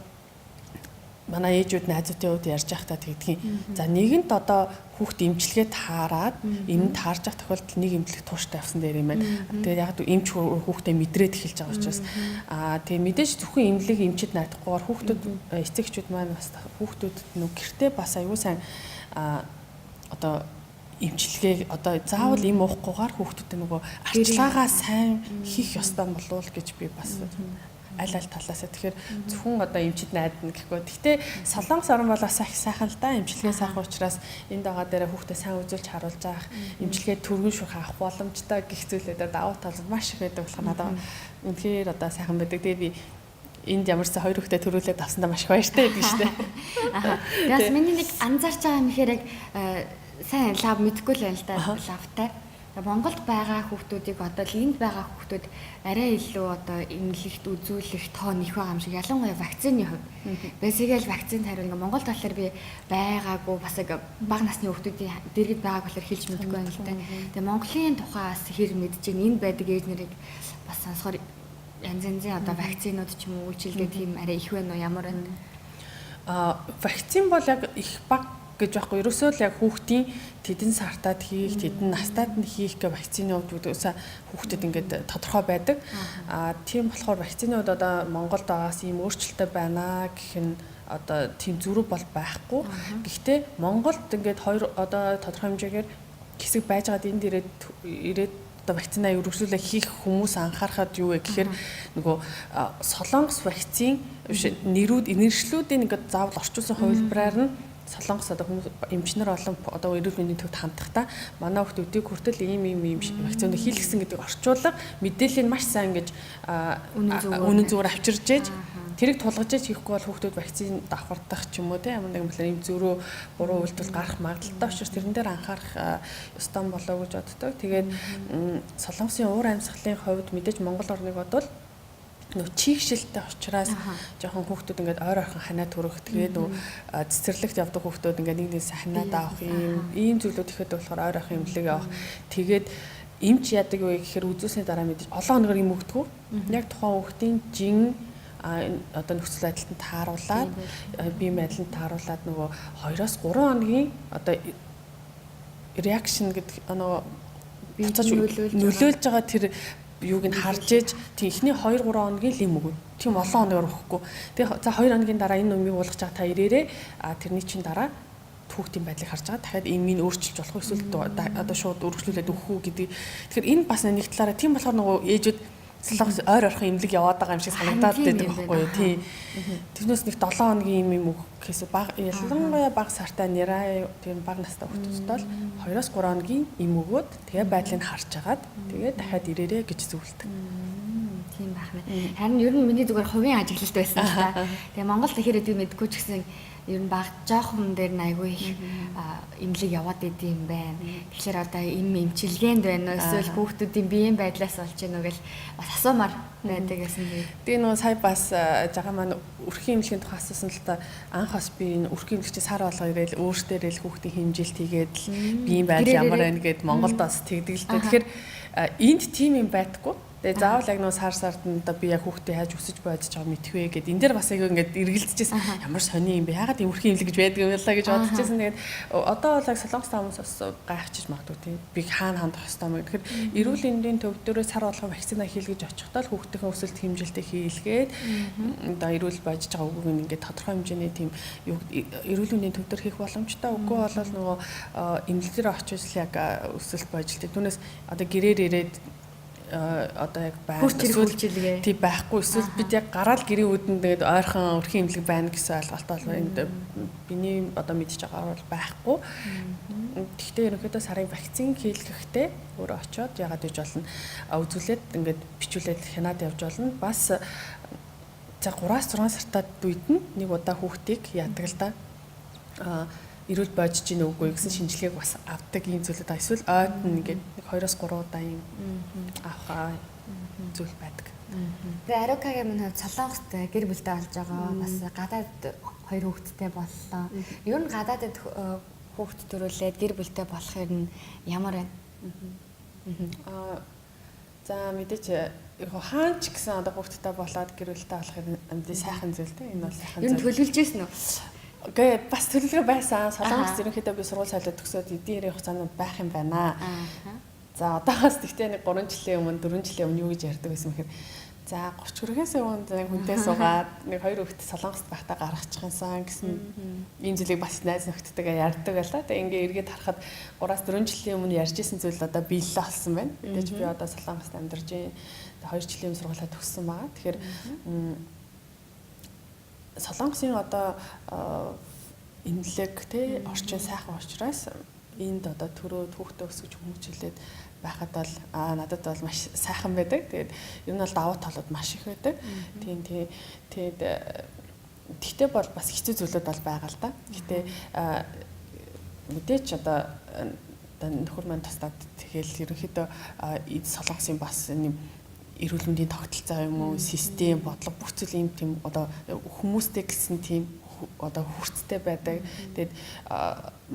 манай ээжүүд найзуудын хувьд ярьж байхдаа тэгдгийн. За, нэгэнт одоо хүүхд эмчилгээ таарад эм таарж явах тохиолдолд нэг эмнэлэг тууштай явсан дээр юм байна. Тэгээд яг эмч хүүхдээ мэдрээд эхэлж байгаа учраас тэгээ мэдээж зөвхөн эмнэлэг эмчид наадахгүйгээр хүүхдүүд эцэг эхчүүд маань бас хүүхдүүдэд нүг гэртээ бас аюул сайн одоо эмчилгээ одоо заавал эм уухгүйгээр хүүхдүүдэд нөгөө арчилгаагаа сайн хийх ёстой болов уу гэж би бас аль аль талаасаа. Тэгэхээр зөвхөн одоо эмчид найдна гэхгүй. Гэхдээ Солонгос орн бол бас их сайхан л да, эмчилгээ сайхан учраас энд байгаа дээрээ хүүхдээ сайн үзүүлж харуулж авах, эмчилгээ түргэн шүрх авах боломжтой гих зүйлүүдээр давуу тал маш их байдаг болохоор надад үнэхээр одоо сайхан байдаг. Тэгээ би энд ямарсан хоёр хүүхдээ төрүүлээд авсандаа маш их баяртай байдаг шүү дээ. Аа. Тэгээс миний нэг анзаарч байгаа юм ихээр яг сайн лав мэдгүй л байна л да, лавтай. Монголд байгаа хүүхдүүдийг одоо л энд байгаа хүүхдүүд арай илүү одоо эмнэлэгт үзүүлэх тоо нэх байгаа юм шиг, ялангуяа вакцины хувьд. Бэсэгээл вакцины хариу ингээ Монголд болохоор би байгаагүй бас яг бага насны хүүхдүүдийн дэргэд байгааг болохоор хэлж мэдэхгүй байна л да. Тэгээ Монголын тухай бас хэр мэдэж байна, энд байдаг ээж нарыг бас сонсохоор янз янзын одоо вакцинууд ч юм уу үйлчилгээ тийм арай их байна уу, ямар байна? Вакцин бол яг их бага гэж байхгүй. Ерөөсөө л яг хүүхдийн тэдэн сартад хийх, тэдэн настад нь хийх гэх вакцины хувьд үсээ хүүхдэд ингээд тодорхой байдаг. Тийм болохоор вакцины хувьд одоо Монголд байгаас ийм өөрчлөлттэй байна гэх нь одоо тийм зүрх бол байхгүй. Гэхдээ Монголд ингээд хоёр одоо тодорхой хэмжээгээр хэсэг байж байгаад энд ирээд одоо вакцина өргөжлүүлээ хийх хүмүүс анхаарахад юу вэ гэхээр нөгөө Солонгос вакцин нэрүүд нэршлүүдийн ингээд заавал орчуулсан хувилбараар нь Солонгос одоо хүмүүс эмчнэр олон одоо эрүүл мэндийн төвд хандахдаа манай хүүхд өдийг хүртэл ийм ийм ийм вакциныг хийлгэсэн гэдэг орчуулга мэдээллийг маш сайн ингэж үнэн зүгээр авчирж ээж тэрийг тулгаж ээж хийхгүй бол хүүхдүүд вакцин давхардах ч юм уу те ямар нэгэн байдлаар ийм зөрүү буруу үйлдэл гарах магадлалтай учраас тэрэн дээр анхаарах ёстой болоо гэж боддог. Тэгээд Солонгосын уур амьсгалын хувьд мэдээж Монгол орныг бодвол Нөө чийгшилтэй учраас жоохон хүүхдүүд ингээд ойр ойрхон ханаа төрөх, тэгээд нөө цэцэрлэгт явдаг хүүхдүүд ингээд нэг нэгээс ханаад авах ийм зүйлүүд ихэд болохоор ойр ойрхон эмнэлэг явах. Тэгээд эмч яадаг вэ гэхээр үзүүлсний дараа мэдээж олон хоногор юм өгдөг. Яг тухайн хүүхдийн жин одоо нөхцөл байдалд нь тааруулаад, биеийн байдланд тааруулаад нөгөө 2-оос 3 хоногийн одоо reaction гэдэг нөгөө буцааж нөлөөлж байгаа тэр юуг нь харж ээж, тийм эхний 2 3 хоногийн л юм өгнө. Тийм олон хоногор өгөхгүй. Тэгээ за 2 хоногийн дараа энэ юмыг уулгаж байгаа та ирээрээ, а тэрний чинь дараа хүүхдийн байдлыг харж байгаа. Дахиад эмийг өөрчилж болох уу, эсвэл одоо шууд өргөжлүүлээд өгөх үү гэдэг. Тэгэхээр энэ бас нэг талаараа тийм болохоор нөгөө ээжүүд Солонгос ойр ойрхон эмнэлэг яваад байгаа юм шиг санагдаад байдаг байхгүй юу? Тийм. Тэрнээс нэг 7 хоногийн юм юм өгөхээс баг, ялангуяа бага сартай нэраа тийм бага настай хүүхдүүдэд бол 2-оос 3 хоногийн эм өгөөд, тэгээ байдлыг харж агаад, тэгээ дахиад ирээрээ гэж зөвлөдөг. Тийм байх нэ. Харин ер нь миний зүгээр хувийн ажиглалт байсан л та. Тэгээ Монголд хэр хэдийг мэдэхгүй ч гэсэн ер нь баг жоохон дээр нь айгүй их эмнэлэг яваад идэм юм байна. Тэгэхээр одоо эм эмчилгээнд байна уу, эсвэл хүүхдүүдийн биеийн байдлаас болж гэнэ үү гэл бас асуумаар байдаг гэсэн би. Тэгээ нөгөө сая бас жага маань өрхийн эмнэлгийн тухай асуусан л та. Анх бас би энэ өрхийн эмнэлэг чи сар болго ирээл өөртөө ирээл хүүхдийн хэмжилт хийгээд л биеийн байдал ямар байна гэд Монголд бас тэгдэг л дээ. Тэгэхээр энд тийм юм байдаггүй. Тэгээ заавал яг нөө сар сард нь одоо би яг хүүхдээ яаж өсөж бодож байгаа мэдэх вэ гэд энэ дээр бас айгүй ингээд эргэлзэжсэн. Ямар сони юм бэ? Яагаад ийм өрхийн эмнэлэг гэж байдаг юм бэ гэж бодож байсан. Тэгээд одоо бол яг Солонгос хүмүүс бас гайхчих магадгүй, тийм. Би хаана хандах ёстой юм бэ? Тэгэхээр эрүүл мэндийн төв дөрөө сар болгон вакцина хийлгэж очихдоо л хүүхдийнхээ өсөлт хэмжилтийг хийлгээд, одоо эрүүл бодож байгаа үгүйг нь ингээд тодорхой хэмжээний тийм юу эрүүл мэндийн төв төр хийх боломжтой. Үгүй бол нөгөө эмнэлэг дээр очиж л яг өсөлт божилтыг. Түүнээс одоо гэрээр ирээд одоо яг байна. Эсвэл тий байхгүй, эсвэл бид яг гараал гэрийн үүдэнд тэгээд ойрхон өрхийн эмнэлэг байна гэсэн ойлголт бол энд биний одоо мэдж байгаагаар бол байхгүй. Гэхдээ ерөнхийдөө сарын вакцин хийлгэхдээ өөрөө очиод ягаад гэж болно, үзүүлээд ингээд бичүүлээд хянаад явж болно. Бас за 3-6 сартаа үед нь нэг удаа хүүхдийг яадаг л да. Эрүүл бодож гин үгүй гэсэн шинжилгээг бас авдаг ийм зүйлүүд, эсвэл ойд нь ингээд нэг 2-оос 3 удаа ийм авах зүйл байдаг. Тэгээ Арукагийн минь хувьд Солонгост гэр бүлтэй болж байгаа. Бас гадаад хоёр хүүхэдтэй боллоо. Ер нь гадаадд хүүхэд төрүүлээд гэр бүлтэй болох юм ямар байна? За мэдээч яг хаан ч гэсэн одоо хүүхэдтэй болоод гэр бүлтэй болох юм сайхан зүйл те. Энэ бол сайхан зүйл. Ер нь төлөвлөж байсан уу? Гэ бас төлөвлөгөө байсан. Солонгост ерөнхийдөө би сургууль солиод төгсөөд эдийн хэрэг хугацаанд байх юм байна. За одоохоос тэгтээ нэг 3 жилийн өмнө, 4 жилийн өмнө юу гэж ярьдаг байсан мэхээр за 30 хүрэхээс өмнө нэг хүнтэй суугаад нэг хоёр хүүхэд Солонгост байхдаа гаргачих юмсан гэсэн ийм зүйлийг бас найз нөхдөдтэйгээ ярьдаг байлаа. Тэгээ ингээ эргээд харахад 3-4 жилийн өмнө ярьж исэн зүйл одоо биелэлээ болсон байна. Мэдээж би одоо Солонгост амьдарч байна. 2 жилийн өмнө сургуулаа төгссөн байгаа. Тэгэхээр Солонгосын одоо эмнэлэг те орчин сайхан учраас энд одоо төрөөд хүүхдээ өсгөж хүмүүжүүлээд байхад бол надад бол маш сайхан байдаг. Тэгээд ер нь бол давуу талууд маш их байдаг. Тийм тийм тэгээд тэгтээ бол бас хэцүү зүйлүүд бол байгаа л да. Гэтэ мэдээч одоо нөхөр маань туслаад тэгэл ерөнхийдөө Солонгосын бас юм эрүүл мэндийн тогтолцоо юм уу, систем, бодлого бүх зүйл ийм тийм одоо хүмүүстэй гэсэн тийм одоо хүрцтэй байдаг. Тэгээд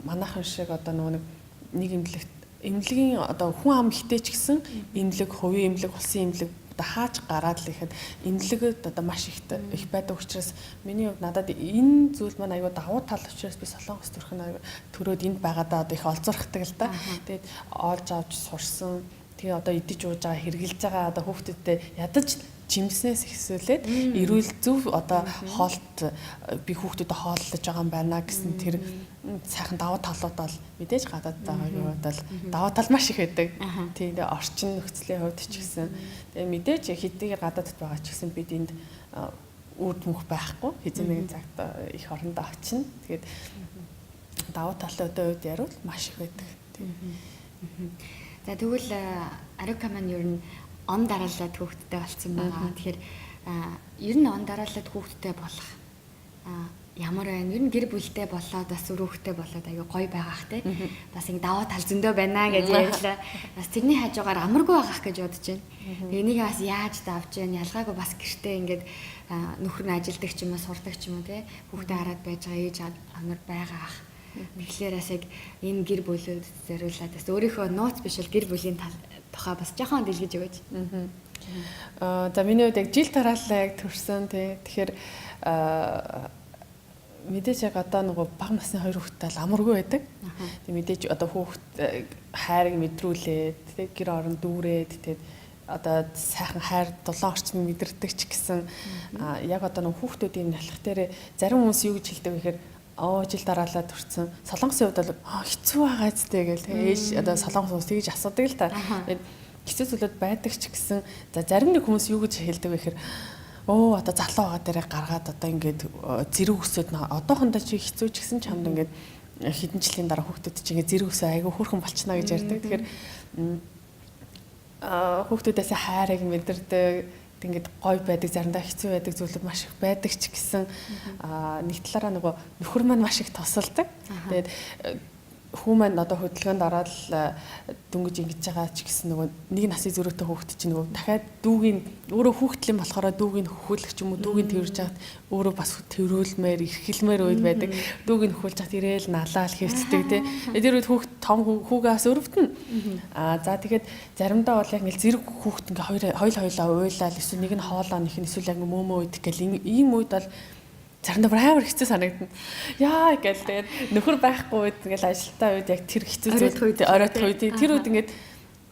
манайхан шиг одоо нөгөө нэг эмнэлэгт эмнэлгийн одоо хүн ам ихтэй ч гэсэн эмнэлэг, хувийн эмнэлэг, улсын эмнэлэг одоо хааж гараад л ихэд эмнэлэгд одоо маш их их байдаг учраас миний хувьд надад энэ зүйл маань аюу давуу тал учраас би Солонгос төрөх нь төрөөд энд байгаадаа одоо их олзуурхдаг л да. Тэгээд олж авч сурсан. Тэгээ одоо идэж ууж байгаа, хэрглэж байгаа одоо хүүхдүүдтэй ядаж жимснээс ихсүүлээд эрүүл зөв одоо хоолт би хүүхдүүдэд хооллож байгаа юм байна гэсэн тэр сайхан давуу талууд бол мэдээж гадаад байгаагийн хувьд бол давуу тал маш их байдаг. Тийм, тэгээ орчин нөхцөлийн хувьд ч гэсэн тэгээ мэдээж хэдийгээр гадаадд байгаа ч гэсэн бид энд үр дүнх байхгүй хэзээ нэгэн цагт их орондоо очино. Тэгээд давуу талуудын хувьд яривал маш их байдаг. Тийм. За тэгвэл Арука маань ер нь он дараалаад хүүхэдтэй болсон байгаа. Тэгэхээр ер нь он дараалаад хүүхэдтэй болох Ямар байна? Ер нь гэр бүлтэй болоод бас өрөөхтэй болоод аягүй гоё байгаах те. Бас ингэ даваа тал зөндөө байна гэж ярьлаа. Бас тэрний хажуугаар амаргүй байгаах гэж бодож байна. Энийг бас яаж давж байна? Ялгаагүй бас гэртээ ингээд нөхөр нь ажилдаг ч юм уу, сурдаг ч юм уу те. Хүүхдээ хараад байж байгаа ээж амар байгаах. Тэгэхээр бас яг энэ гэр бүлүүд зориулаад бас өөрийнхөө нууц биш л гэр бүлийн тухай бас жоохон дэлгэж өгөөч. За миний хувьд яг жил тараалаа яг төрсөн тий. Тэгэхээр мэдээж яг одоо нөгөө бага насны хоёр хүүхэдтэй л амаргүй байдаг. Тэг мэдээж одоо хүүхэд хайрыг мэдрүүлээд тий гэр орон дүүрээд тий одоо сайхан хайр дулаан орчныг мэдэрдэг ч гэсэн яг одоо нөгөө хүүхдүүдийн нялх дээр зарим хүмүүс юу гэж хэлдэг вэ гэхээр жил дараалал төрсэн. Солонгосын хувьд бол хэцүү байгаа зү гэл тий ээж одоо солонгос хүмүүс тэгж асуудаг л та. Тэгээд хэцүү зүйлүүд байдаг ч гэсэн за зарим нэг хүмүүс юу гэж хэлдэг вэ гэхээр одоо залуу байгаа дээрээ гаргаад одоо ингээд зэрэг өсөд одоохондоо чи хэцүү ч гэсэн чамд ингээд хэдэн жилийн дараа хүүхдүүд чи ингээд зэрэг өсөө айгүй хөөрхөн болчихно гэж ярьдаг. Тэгэхээр хүүхдүүдээс хайрыг мэдэрдэг, ингээд гоё байдаг, заримдаа хэцүү байдаг зүйлүүд маш их байдаг ч гэсэн нэг талаараа нөгөө нөхөр маань маш их тусалдаг. Тэгээд хүү маань одоо хөдөлгөөнд ороод дөнгөж ингэж байгаа ч гэсэн нөгөө нэг насны зөрүүтэй хүүхэд чинь нөгөө дахиад дүүгийн өөрөө хүүхдлийн болохоор дүүгийн хөхүүлэх ч юм уу дүүгийн тэрвэрж хахад өөрөө бас тэрвүүлмээр эрхэлмээр үед байдаг. Дүүгийн хөхүүлж хахад ирээл налаал хэвцдэг тий. Тэр үед хүүхд том хүүгээс өрөвдөн. За тэгээд заримдаа бол яг ингээл зэрэг хүүхд ингээ хоёр хоёлаа уйлал эсвэл нэг нь хоолоо нэг нь эсвэл яг мөөмөө идэх гэл ийм үед бол заримдаа бүр амар хэцүү санагдана. Яа гэл тэгээд нөхөр байхгүй үед ингээл ажилтаа үед яг тэр хэцүү зүйл оройтох үед тэр үед ингээд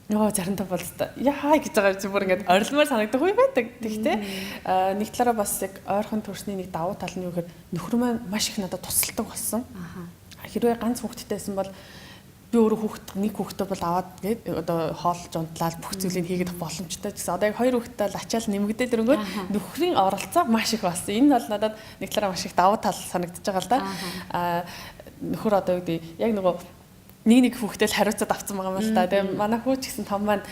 заримдаа бол яа гэж байгаа юм бүр ингээд орилмоор санагдах үе байдаг. Тэгтээ нэг талаараа бас яг ойрхон төрсний нэг давуу тал нь юу гэхээр нөхөр маань маш их надад тусалдаг болсон. Хэрвээ ганц хүүхэдтэйсэн бол би өөрөө хүүхэд нэг хүүхдээ бол аваад гээд одоо хоолж унтлаад бүх зүйлийг хийгээд боломжтой гэсэн. Одоо яг хоёр хүүхэдтэй л ачаал нэмэгдээд ирэнгүүт нөхрийн оролцоо маш их болсон. Энэ бол надад нэг талаараа маш их давуу тал санагдаж байгаа л да. Нөхөр одоо юу гэдэг яг нөгөө нэг хүүхдээ л хариуцаад авсан байгаа юм л да. Тэгээ манай хүү ч гэсэн том маань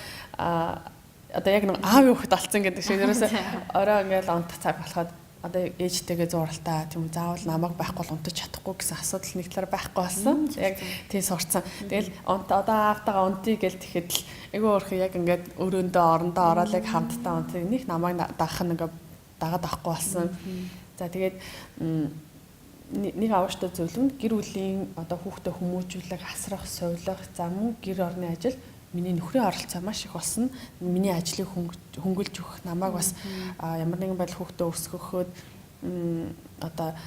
одоо яг нэг аавын хүүхэд олцсон гэдэг шиг. Ерөөсөө орой ингээл унтах цаг болоход одоо ээжтэйгээ зууралдаа тийм үү заавал намайг байхгүй бол унтаж чадахгүй гэсэн асуудал нэг талаар байхгүй болсон. Яг тийм сурцсан. Тэгэл одоо аавтайгаа унтъя гэл тэгэхэд л айгүй өөрхөн яг ингээд өрөөндөө орондоо ороод яг хамтдаа унтъя. Нэг намайг дагах нь ингээд дагаад авахгүй болсон. За тэгээд нэг авааштай зүйл нь гэр бүлийн одоо хүүхдээ хүмүүжүүлэх, асрах, сувилах, за мөн гэр орны ажил миний нөхрийн оролцоо маш их болсон. Миний ажлыг хөнгөлж өгөх, намайг бас ямар нэгэн байдал хүүхдээ өсгөхөд одоо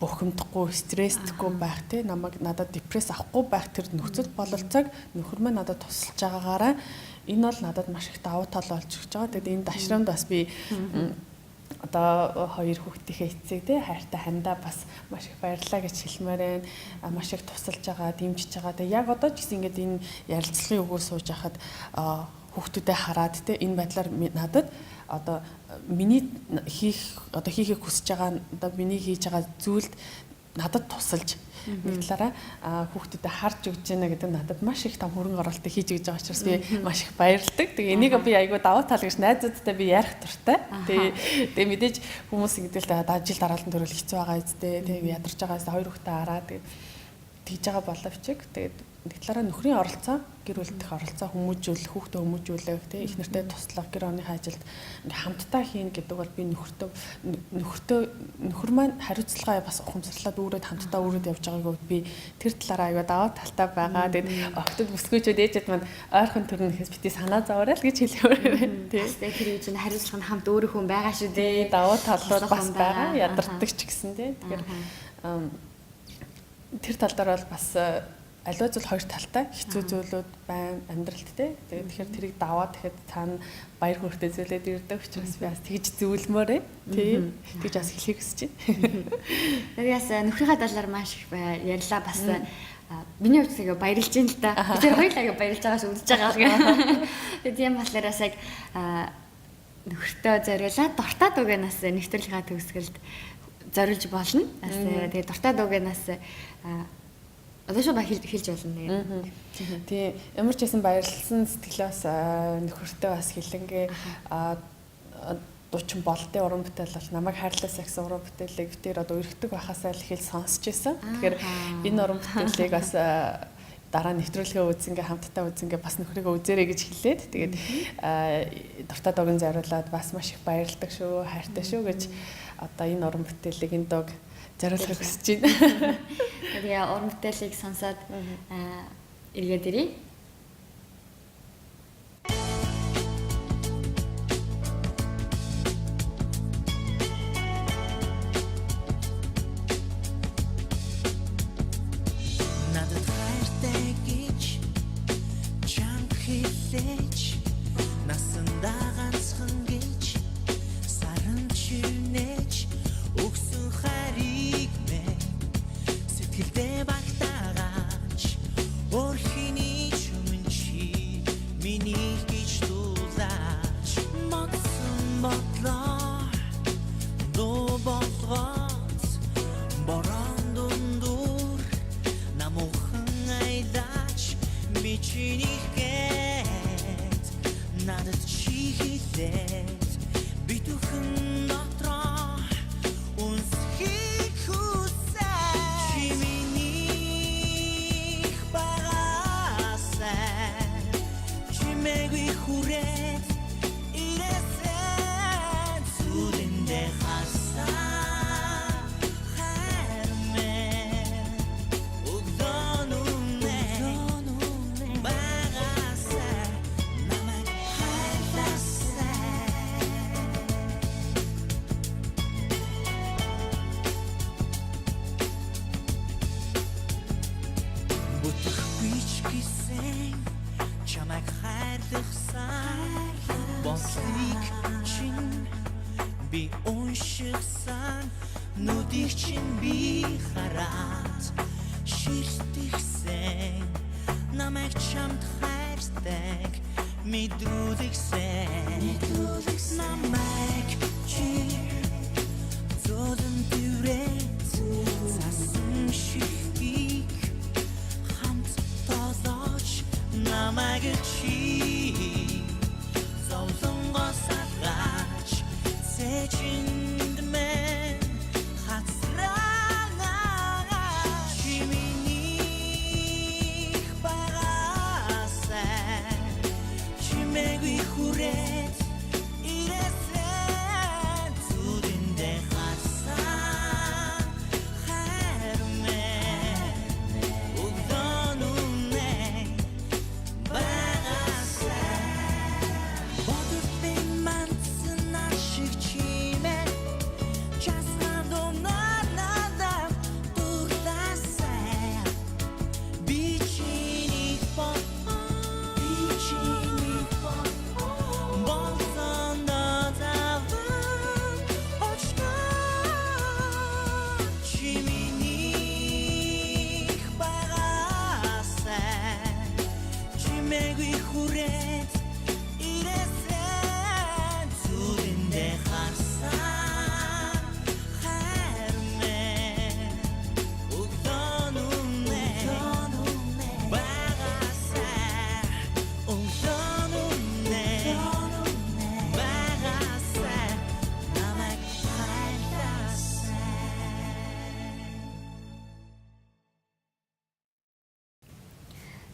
бухимдахгүй, стресстгүй байх тий намайг надад депресс авахгүй байх тэр нөхцөл бололцоог нөхөр маань надад тусалж байгаагаараа энэ бол надад маш их давуу тал болж өгч байгаа. Тэгээд энэ дашрамд бас би одоо хоёр хүүхдийнхээ эцэг тий хайртай хандаа бас маш их баярлалаа гэж хэлмээр байна. Маш их тусалж байгаа, дэмжиж байгаа. Тэгээ яг одоо ч гэсэн ингээд энэ ярилцлагын өгөө сууж хахад хүүхдүүдэд хараад тий энэ байдлаар надад одоо миний хийх одоо хийхийг хүсэж байгаа одоо миний хийж байгаа зүйлд надад тусалж нэг талаараа хүүхдүүдэд харж өгч байна гэдэг нь надад маш их том хөрөнгө оруулалт хийж өгч байгаа учраас би маш их баярлдаг. Тэгээ энийг би айгүй давуу тал гэж найзуудтай би ярих дуртай. Тэгээ мэдээж хүмүүс ингэдэг л да жил дараалан төрөл хэцүү байгаа үстэй. Тэгээ ядарч байгаа үстэй хоёр хүүхдээ хараа тэгээ тэгж байгаа боловч тэгээд нэг талаараа нөхрийн оролцоо, гэр бүл дэх оролцоо хүмүүжүүлэх, хүүхдээ хүмүүжүүлэх, тэ их нартай туслах, гэр орныхаа ажилд ингээ хамтдаа хийнэ гэдэг бол би нөхөр маань хариуцлагаа бас ухамсарлаад үүрээд хамтдаа үүрээд явж байгааг би тэр талаараа аюу даваа талтай байгаа. Тэгээд охтод бүсгүйчүүд ээжэд маань ойрхон төрнө гэхээс бити санаа зовоорой л гэж хэлмээр байна. Тэ. Тэр үе чинь хариуцлага нь хамт өөр хүн байгаа шүү дээ. Давуу талууд бас байгаа. Ядардаг ч гэсэн тэ. Тэгэхээр тэр тал дээр бол бас аливаа зүйл хоёр талтай хэцүү зүйлүүд байна амьдралд те. Тэгээд тэгэхээр тэрийг даваад тэгэхэд цаана баяр хөөртэй зүйлээд ирдэг учраас би бас тэгж зөвлөмөр ээ. Тий. Тэгж бас хэлхийг хүсэж байна. Тэгээд бас нөхрийнхээ талаар маш их ярьлаа бас миний хувьд тэгээ баярлж байна л да. Би тэр хоёулаа баярлж байгаа шүү үзэж байгаа. Тэгээд тийм болохоор бас яг нөхөртөө зориулаад дуртай дуугаас нэвтрүүлгийн төгсгөлд зориулж болно. Бас тэгээд дуртай дуугаас одоо шүү ба хэлж болно. Тийм ямар ч байсан баярлсан сэтгэлээ бас нөхөртөө бас хэлэнгээ дуучин болдын уран бүтээл бол намайг хайрлаасаа гэсэн уран бүтээлийг би тэр одоо өргөдөг байхасаа л хэл сонсч байсан. Тэгэхээр энэ уран бүтээлийг бас дараа нэвтрүүлгээ үзэнгээ хамтдаа үзэнгээ бас нөхрийгөө үзээрэй гэж хэлээд тэгээд дуртай дууг зориулаад бас маш их баярлдаг шүү, хайртай шүү гэж одоо энэ уран бүтээлийг энэ дууг зориулахыг хүсэж байна. Тэгээ уран бүтээлийг сонсоод эргээд ирье. Надад хайртай гэж чамд хэлээч, насандаа ганцхан гэж саран чивнэж өгсөн хайрыг мэ сэтгэлдээ багтаагаач, өөр хэний ч өмнө чи миний гэж дуулаач, бодсон бодлоо дуу болгоод борон дундуур намуухан аялаач, би чинийх гээд надад чи хэлээд битүүхэн дотроо үнсхийг хүсэж, чи минийх багасаа чимээгүй хүрээд ирээсэй, зүрхэндээ харсан хайр мэн өглөө нүнэ багасаа намайг хайрлаасай. Бүтэхгүй ч гэсэн чамайг хайрлахсан бослыг чинь би уншихсан, нүдийг чинь би хараад шилтгсэн, намайг чамд хайртай мэдрүүлгсэн, намайг чи золон дүрээд цасан шихгийг хамт тоолооч, намайг чи зовлонгоос алгаач, цэжинд мэн хацраанаа, чи минийх багасаа чимээгүй хүрээд ирээсэй, зүрхэндээ харсан хайр мэн өглөө нүнэ багасаа бодолтой мандсан нар шиг чимээ часган надад дурлаасай, би чиний бо би чиний бо болсондоо заван очтой, чи минийх багасаа чимээгүй хүрээд ирээсэй, зүрхэндээ харсан хайр мэн өглөө нүнэ багасаа өглөө нүнэ багасаа намайг хайрлаасай.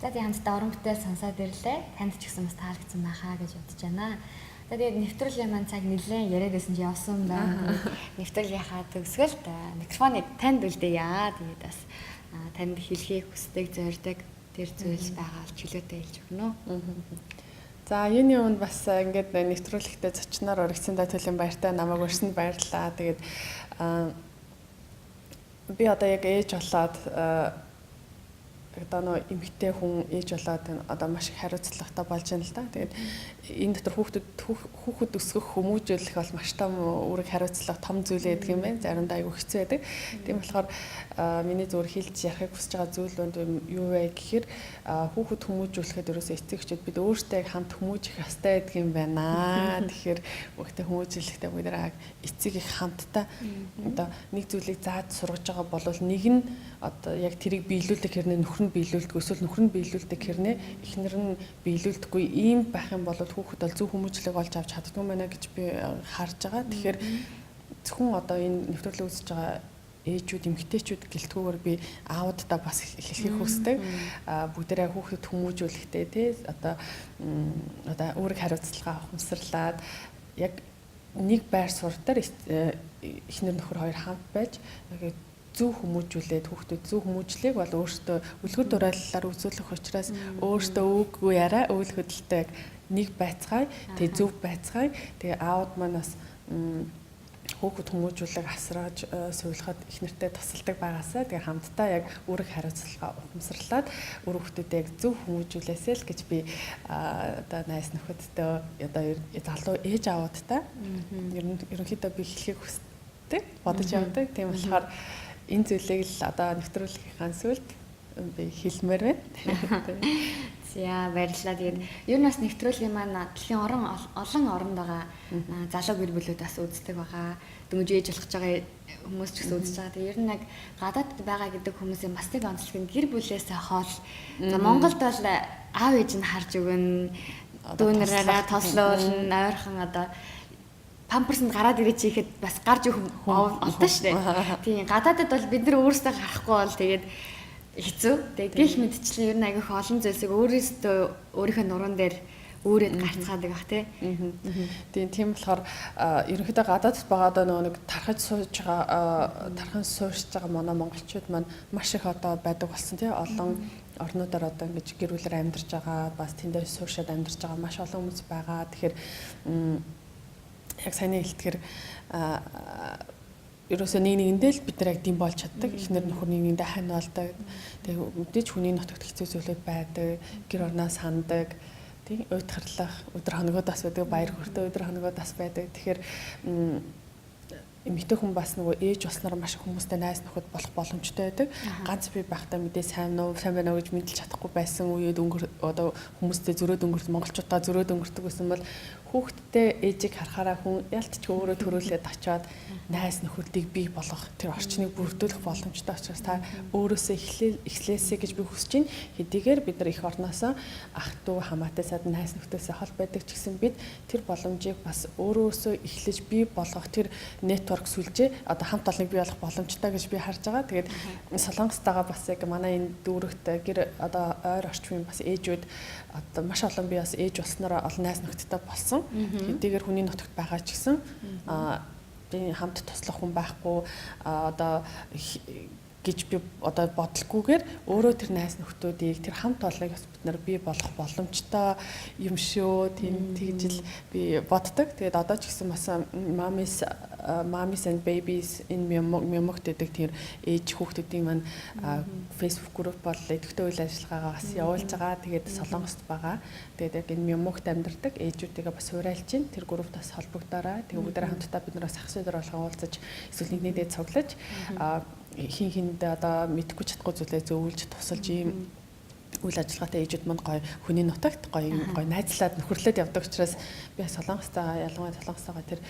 За тэгээ хамтдаа уран бүтээл сонсоод ирлээ. Танд ч гэсэн бас таалагдсан байхаа гэж бодож байна. За тэгээд нэвтрүүлгийн маань цаг нэлээд яриад байсан чи явсан байна. Нэвтрүүлгийнхаа төгсгөлд микрофоныг танд үлдээе. Тэгээд бас танд хэлхийг хүсдэг, зорьдог тэр зүйлс байгаа бол чөлөөтэй хэлж өгнө. За юуны өмнө бас ингээд нэвтрүүлэгтээ зочноор уригдсандаа төлөн баяртай, намайг урьсанд баярлалаа. Тэгээд би одоо яг ээж болоод одоо нөө эмэгтэй хүн ээж болоод одоо маш их хариуцлагатай болж байна л да. Тэгээд энэ дотор хүүхэд өсгөх, хүмүүжүүлэх бол маш том үүрэг, хариуцлага, том зүйл байдаг юм байна. Заримдаа айгүй хэцүү байдаг. Тийм болохоор миний зүгээр хэлж ярихыг хүсэж байгаа зүйл юу вэ гэхээр хүүхэд хүмүүжүүлэхэд ерөөсөө эцэг эхчүүд бид өөрсдөө яг хамт хүмүүжих ёстой байдаг юм байна. Тэгэхээр хүүхдээ хүмүүжүүлэхдээ бүгд эцэг их хамтдаа одоо нэг зүйлийг зааж сургаж байгаа бол нэг нь одоо яг тэрийг биелүүлэх хэрнээ нөхөр нөхөр нь биелүүлдэг, эсвэл нөхөр нь биелүүлдэг хэрнээ эхнэр нь биелүүлдэггүй ийм байх юм бол хүүхэд бол зөв хүмүүжлэг олж авч чаддгүй байна гэж би харж байгаа. Тэгэхээр зөвхөн одоо энэ нэвтрүүлэг үзэж байгаа ээжүүд, эмэгтэйчүүд гэлтгүүгээр би аавуудаа бас хэлхийг хүсдэг. Бүгдээрээ хүүхдэд хүмүүжүүлэхдээ тий одоо одоо үүрэг хариуцлага ухамсарлаад яг нэг байр суурь дээр эхнэр нөхөр хоёр хамт байж зөв хүмүүжүүлээд хүүхдүүд зөв хүмүүжлийг бол өөртөө үлгэр дуурайллаар үзүүлэх учраас өөртөө үггүй яриа үйл хөдлөлтөй яг нэг байцгаая, тэгээ зөв байцгаая. Тэгээ аауд маань бас хүүхэд хүмүүжүүлэг асрааж сувилахад их нэртэй тусалдаг байгаасаа тэгээ хамтдаа яг үүрэг хариуцлага ухамсарлаад үр хүүхдүүдээ яг зөв хүмүүжүүлээсэй л гэж би одоо найз нөхөдтэй одоо залуу ээж аавуудтай ерөнхийдөө би хэлхийг хүсдэг, бодож явдаг. Тийм болохоор энэ зүйлийг л одоо нэвтрүүлгийнхаа сүүлд би хэлмээр байна. За, баярлалаа. Тэгээд ер нь бас нэвтрүүлгийн маань дэлхийн орон олон оронд байгаа залуу гэр бүлүүд бас үздэг байгаа. Дөнгөж ээж болох гэж байгаа хүмүүс ч гэсэн үзэж байгаа. Тэгээд ер нь яг гадаадд байгаа гэдэг хүмүүсийн бас нэг онцлог нь гэр бүлээсээ хол. За, Монголд бол аав ээж нь харж өгнө, дүүнэрээ тослуулна, ойрхон одоо памперсэнд гараад ирэж хийхэд бас гарч өгөх олдоо шүү дээ. Тийм, гадаадд бол бид нар өөрсдөө гарахгүй бол тэгээд хэцүү. Тэгээд гих мэдчлэн ер нь агих олон зүйлсийг өөрөөсөө өөрийнхөө нуруунд дээр үүрээд гарцгаадаг бах тий. Тийм болохоор ерөнхийдөө гадаадд байгаа одоо нөгөө нэг тархаж сууж байгаа, тархан суурьшж байгаа манай монголчууд маань маш их одоо байдаг болсон тий. Олон орнуудаар одоо ингэж гэр бүлээр амьдарч байгаа, бас тэндээ сууршаад амьдарч байгаа маш олон хүмүүс байгаа. Тэгэхээр яг саяны хэлтгэр ерөөсөө нэг нэгэндээ л бид нар яг дэм болж чаддаг. Эхнэр нөхөр нэг нэгэндээ хань болдог. Тэгээ мэдээж хүний нутагт хэцүү зүйлүүд байдаг. Гэр орноо сандаг. Тийм, уйтгарлах өдөр хоногуд бас байдаг, баяр хөөртэй өдөр хоногуд бас байдаг. Тэгэхээр эмэгтэй хүн бас нөгөө ээж болсноор маш их хүмүүстэй найз нөхөд болох боломжтой байдаг. Ганц би байхдаа мэдээ сайн уу, сайн байна уу гэж мэдлж чадахгүй байсан үед өнгөр одоо хүмүүстэй зөрөөд өнгөрт, монголчуудаа зөрөөд өнгөрдөг гэсэн бол хүүхдтэй ээжийг харахаараа хүн ялтч өөрөө төрүүлээд очиод найз нөхөдийг бий болгох тэр орчныг бүрдүүлэх боломжтой учраас та өөрөөсөө эхлээсэй гэж би хүсэж байна. Хэдийгээр бид нар их орноосоо ах дүү хамаатай сад найз нөхдөсөө хол байдаг ч гэсэн бид тэр боломжийг бас өөрөөсөө эхлэж бий болгох тэр network сүлжээ одоо хамт олоныг бий болох боломжтой гэж би харж байгаа. Тэгээд Солонгостойгоо бас яг манай энэ дүүрэгт гэр одоо ойр орчмын бас ээжүүд одоо маш олон би бас ээж болсноор олон найз нөхдөдтэй болсон. Хэдийгээр хүний нутагт байгаа ч гэсэн би хамт туслах хүн байхгүй одоо гэж би одоо бодлоггүйгээр өөрөө тэр найз нөхдүүдийг тэр хамт олоныг бас бид нар бий болох боломжтой юм шүү. Тийм тэгж л би боддог. Тэгээд одоо ч гэсэн бас Mommies and Babies in Myeongmok гэдэг тэр ээж хүүхдүүдийн маань Facebook group бол идэвхтэй үйл ажиллагаагаа бас явуулж байгаа. Тэгээд Солонгост байгаа. Тэгээд яг энэ Myeongmok-т амьдардаг ээжүүдтэйгээ бас уриалж чинь тэр группт бас холбогдоорой. Тэгээд бүгдээрээ хамтдаа бид нар бас хагас өдөр болгон уулзаж эсвэл нэг нэгдээ цуглаж хин хиндээ одоо мэдэхгүй чадахгүй зүйлээ зөвлөж тусалж ийм үйл ажиллагаатай ээжүүд манд гоё хүний нутагт гоё гоё найзлаад нөхөрлөөд явдаг учраас би Солонгостойгоо, ялангуяа Солонгостойгоо тэр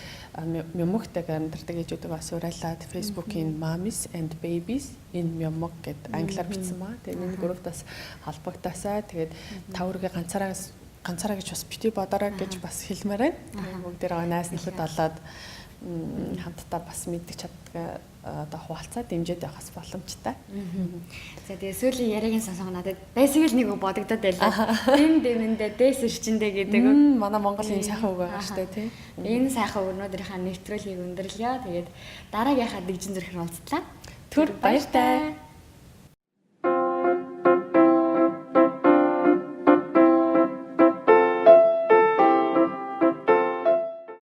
Мёмогтойг амьдардаг ээжүүдийг бас уриалаад Facebook-ийн Mommies and Babies in Myeongmok гэд англиар бичсэн байгаа. Тэгээд энэ группт бас холбогдоосай. Тэгээд та өөрийгөө ганцаараа ганцаараа гэж бас битгий бодоорой гэж бас хэлмээр байна. Тэгээд бүгдээрээ найз нөхөд болоод хамтдаа бас мэддэг чаддаг одоо хуваалцаа дэмжиж явах бас боломжтой. За, тэгээ сүүлийн яриагийн сонсох надад байсаг л нэг бодогдоод байлаа. Дэм дэмэндээ дээс эрчэндээ гэдэг үг. Манай Монголын сайхан үг байгаа шүү дээ, тий. Энэ сайхан өгнөдрийнхаа нэвтрүүлгийг өндөрлөё. Тэгээд дараагийнхаа дэгжин зүрхээр уулзлаа. Түр баяртай.